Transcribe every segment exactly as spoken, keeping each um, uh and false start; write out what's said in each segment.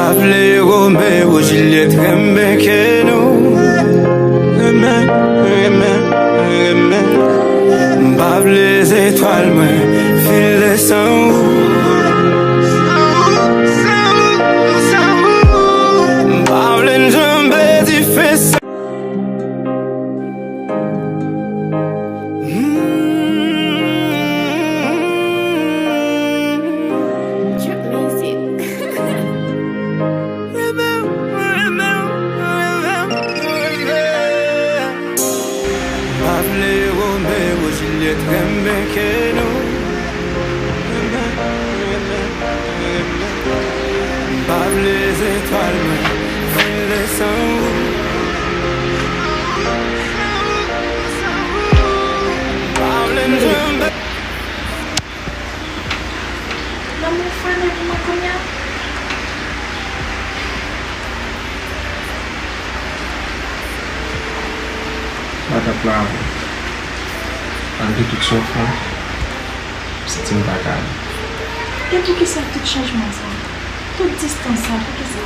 Pa vle Romeo Juliet renmen ke nou. Renmen, renmen, renmen. M pa vle zetwal mwen file san ou. M pa vle n janbe dife san Drip music. Pa vle Romeo Juliet renmen ke nou. Pa vle zetwal mwen file san ou. Pa vle n janbe. Lanmou fane pou mwen kounye a. Patap la, malgre tout sa w fè, m santi m pa ka ale. E poukisa tout chanjman sa? Tout distans sa, poukisa?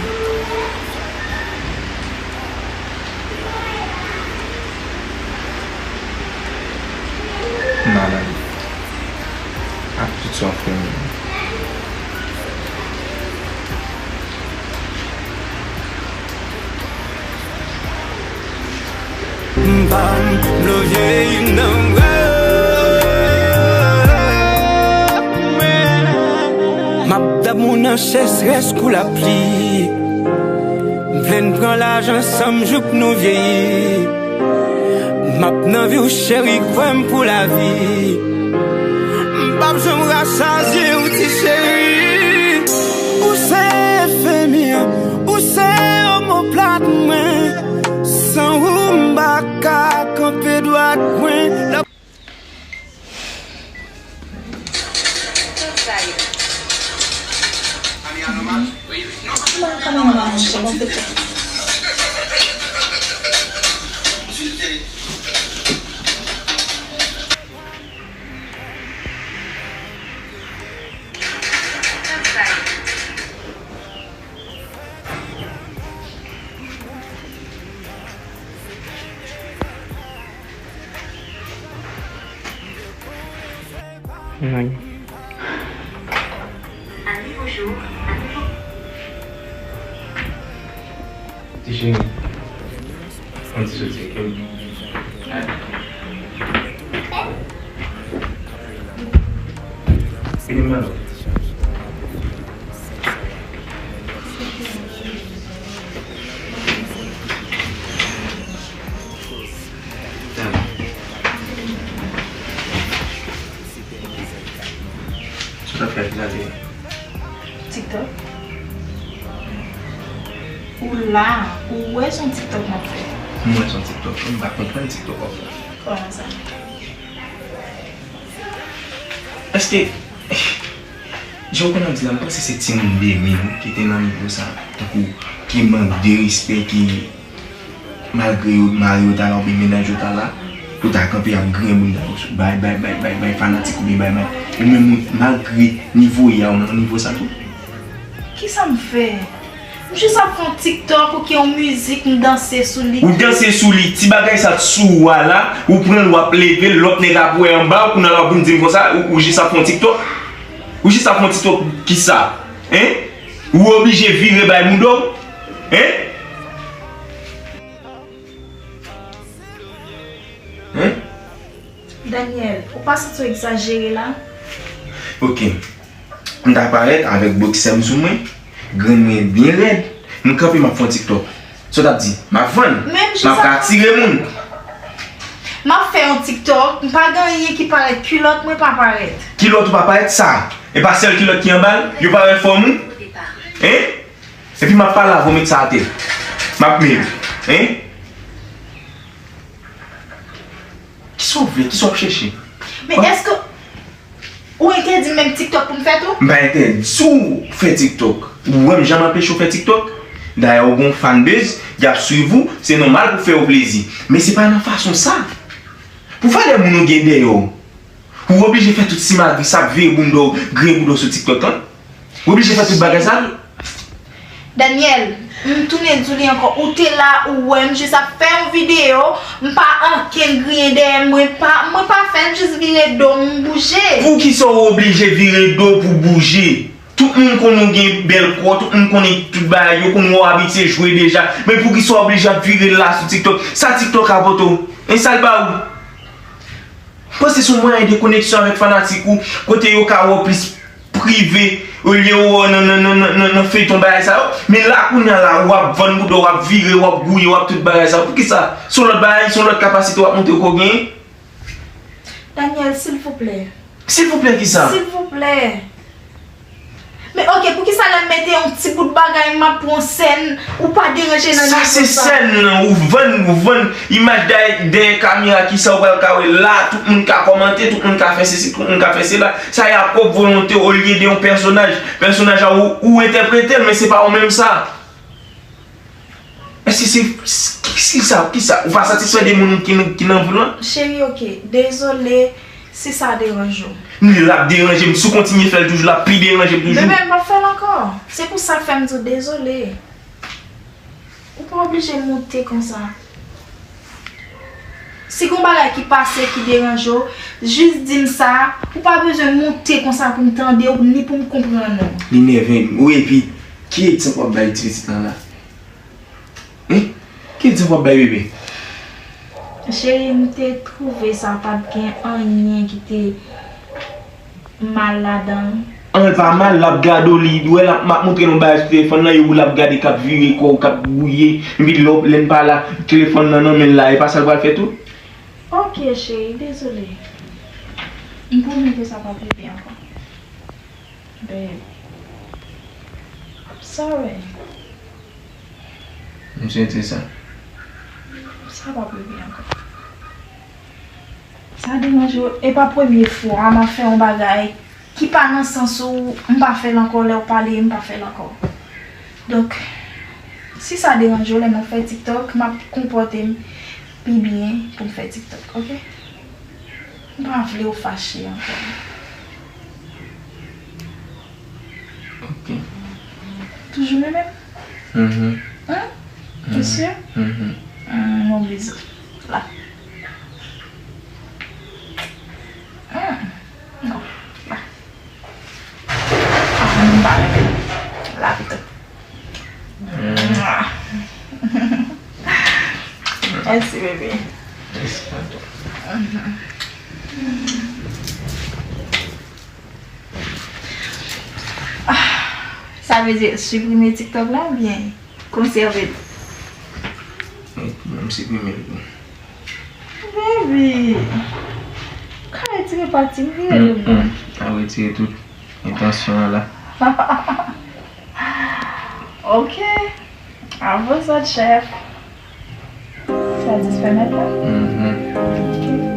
M malad. Ak tout sa w fè m. M pa vle w vyeyi nan bra. M ap damou nan chèz rès kou lapli. M vle n pran laj ansanm jouk nou vyeyi. M ap nan vi w cheri, kwè m pou lavi. M p ap janm rachaje w ti cheri. Ou se enfimi an, ou se omoplat mwen. San ou m pa ka kanpe dwat mwen. Ti cheri, ann ti soti, ok? Vini, mano. Sa w t ap fè, ki sa te ye? TikTok? Ou la, ou wè se yon TikTok m ap fè. M wè se yon TikTok, m pa konprann TikTok w ap fè. Kòman sa? Èske, jan w konn ap di la, m panse se timoun demen wi ki te nan nivo sa, tankou ki mank de respè, ki malgre yo mari yo ta la oubyen mennaj yo ta la, yo ta kanpe ap grenn moun nan yo sou bay, bay, bay, bay, bay fanatik oubyen bay, bay. Ou menm ou, malgre nivo w ye a, ou nan nivo sa tou? Kisa m fè? M jis ap fè yon TikTok oubyen yon mizik, m danse sou li. Ou danse sou li, ti bagay sa t sou ou a la, ou pran l, w ap leve l, lòt nèg ap wè anba w, kounye a la w vin di m konsa, ou, ou jis ap fè yon TikTok? Ou jis ap fè yon TikTok kisa? Hein? Ou oblije vire bay mouda w? Hein? Hein? Daniel, ou pa santi w egzajere la? Ok. M ta parèt avèk boksè m sou mwen, grenn mwen byen rèd, m kanpe m ap fè yon TikTok. Sa w t ap di? M ap vann? M ap ka tire moun? M ap fè yon TikTok, m pa gen anyen ki parèt, kilòt mwen pa parèt. Kilòt ou pa parèt sa? E pa sèl kilòt ki anba l? Yo parèt fòm ou? Hein? Epi m ap pale avè w, met sa atè. M ap met. Hein? Kisa w vle? Kisa w ap chèche? Men èske ou entèdi m menm TikTok pou m fè tou? M pa entèdi w fè TikTok. Ou wè m janm anpeche w fè TikTok? Dayè ou gon fanbase, y ap swiv ou, se nòmal pou fè yo plezi. Men se pa nan fason sa. Pou valè moun ou gen dèyè w, ou oblije fè tout simagri sa, vire bounda w, grenn bounda w sou TikTok lan? Ou oblije fè tout bagay sa? Daniel, m tounen di w li ankò, ou te la, ou wè m jis ap fè yon videyo, m pa ankenn griyen dèyè m, mwen pa, mwen pa fè, m jis vire do m, m bouje. Poukisa w oblije vire do pou bouje? Tout moun konn ou gen bèl kò, tout moun konnen tout bagay, yo konn wè w abitye jwe deja. Men poukisa w oblije ap vire la sou TikTok? Sa TikTok apòte w? E sa l ba ou? Panse se yon mwayen de koneksyon avèk fanatik ou, kote yo ka wè w plis prive, olye yo wè w nan, nan, nan, nan, nan, nan feyton bagay sa yo. Men la kounye a la, w ap vann bouda w, w ap vire, w ap gouye, w ap tout bagay sa yo. Poukisa? Se yon lòt bagay, se yon lòt kapasite w ap montre ke w genyen? Daniel, silvouplè. Silvouplè kisa? Silvouplè. Men oke, poukisa lè m mete yon ti bout bagay, m ap pran sèn, ou pa deranje nan nivo sa? Sa se sèn, ou vann, ou vann imaj dèyè, dèyè kamera, kisa ou pral ka wè la, tout moun ka kòmante, tout moun ka fè sesi, tout moun ka fè sela. Sa e ap pwòp volonte w olye de yon pèsonaj. Pèsonaj la ou, ou entèprete l, men se pa ou menm sa. Èske se, kisa, kisa, ou pa satisfè de moun ki, ki nan vi w lan? Cheri, oke, dezole si sa deranje w. Men l ap deranje m, si w kontinye fè l toujou, l ap pi deranje m toujou. Bebe, m p ap fè l ankò. Se pou sa k fè m di w dezole. Ou pa oblije moute konsa. Si gon bagay ki pase ki deranje w, jis di m sa, ou pa bezwen moute konsa pou m tande w, ni pou m konprann ou. Li nève m. Wi, epi, ki egzanp w ap bay ti pitit lan la? Wi? Ki egzanp w ap bay bebe? Cheri, m te twouve sa pa t gen anyen ki te mal ladan l. An, l pa mal, l ap gade w, li wè l ap, m ap montre l yon bagay sou telefòn nan, e ou l ap gade k ap vire kò w, k ap gouye, epi lè w, lè n pa la, telefòn nan nan men l la, e pa sa l pral fè tou? Oke, cheri, dezole. M pwomèt ou sa p ap rive ankò. Babe, I'm sorry. M swete sa. Sa p ap rive ankò. Sa deranje w, e pa premye fwa m ap fè yon bagay ki pa nan sans ou, m pa fè l ankò, lè w pale, m pa fè l ankò. Donk, si sa deranje w, lè m ap fè TikTok, m ap konpòte m pi byen pou m fè TikTok, oke? M pa vle w fache ankò. Ok. Toujou menm menm? Mhm. Hein? Ou si? Mhm. Hmm, yon bizou. La. Hmm. Non. La. Ah, m pa renmen. La pito. Hmm. Mèsi, bebe. Mèsi a tou. Mhm. Ah, sa vle di siprime TikTok la oubyen konsève l? M, m siprime l tou. Baby, ou ka retire pati m vire do m nan. Mm-mm. A retire tout entansyon an la. Ok. Avan zòt chèf. Sa di pèmèt la? Mhm. Ok.